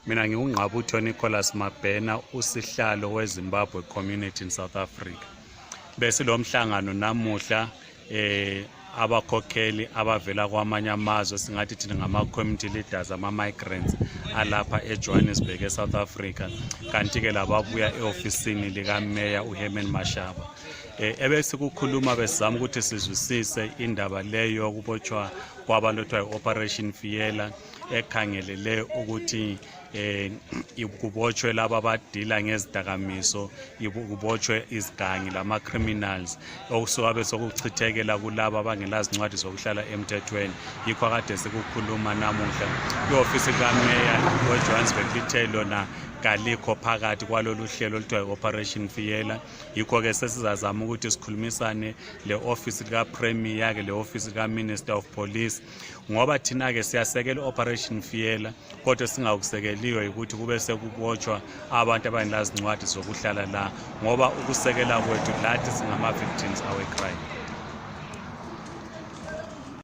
Mina ngiUngqabutho Nicholas Mabhena, usihlalo weZimbabwe community in South Africa. Bese lo mhlangano namuhla abakhokheli abavela kwamanye amazwe singathi thina ngama-community leaders, ama-migrants alapha eJohannesburg eSouth Africa, kanti ke lababuya e-ofisini likaMeya uHerman Mashaba. Ebese kukhuluma besizama ukuthi sizwisise indaba leyo yokubotshwa kwabantu okuthiwa Operation Fiela ekhangelele ukuthi kubotshwe laba abadila ngezidakamiso, kubotshwe izigangi lama-criminals okusuka besokuchithekela kulaba abangelazincwadi zokuhlala emthethweni. Yikho akade sikukhuluma namuhla i-ofisi kaMeya weJohannesburg lithe lona kalikho phakathi kwalolu hlelo oluthiwa Operation Fiela. Yikho-ke sesizazama ukuthi sikhulumisane le-ofisi lika-Premier ke le-ofisi lika-Minister of Police, ngoba thina-ke siyasekela Operation Fiela kodwa singakusekeliyo ukuthi kube sekubotshwa abantu abangelazincwadi zokuhlala la, ngoba ukusekela kwethu lathi singama-victims awe-crime.